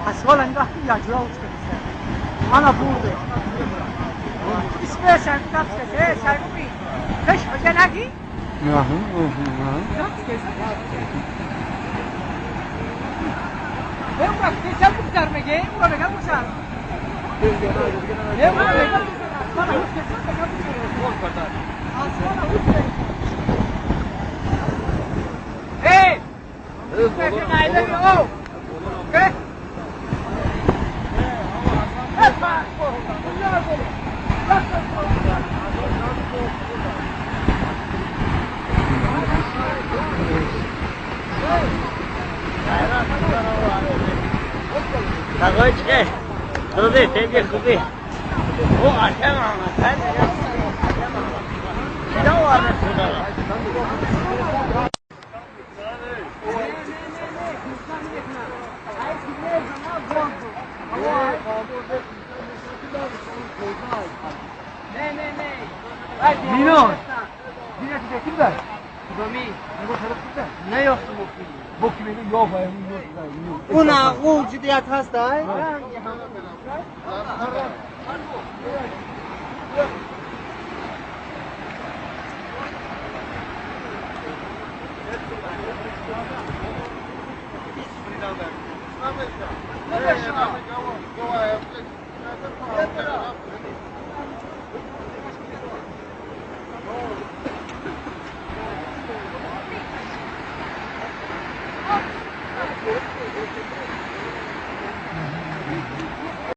Асвал ани вақти яҷура учкадиса. Ана бурде. Исмеша гапскесе, сайгуми. Хеш хоҷа наги? Гапскесе. Э, ча букдар меге? Ура мега бушар. Э, ура мега бушар. Асвала учкесе, мега бушар. Асвала учкесе. Эй!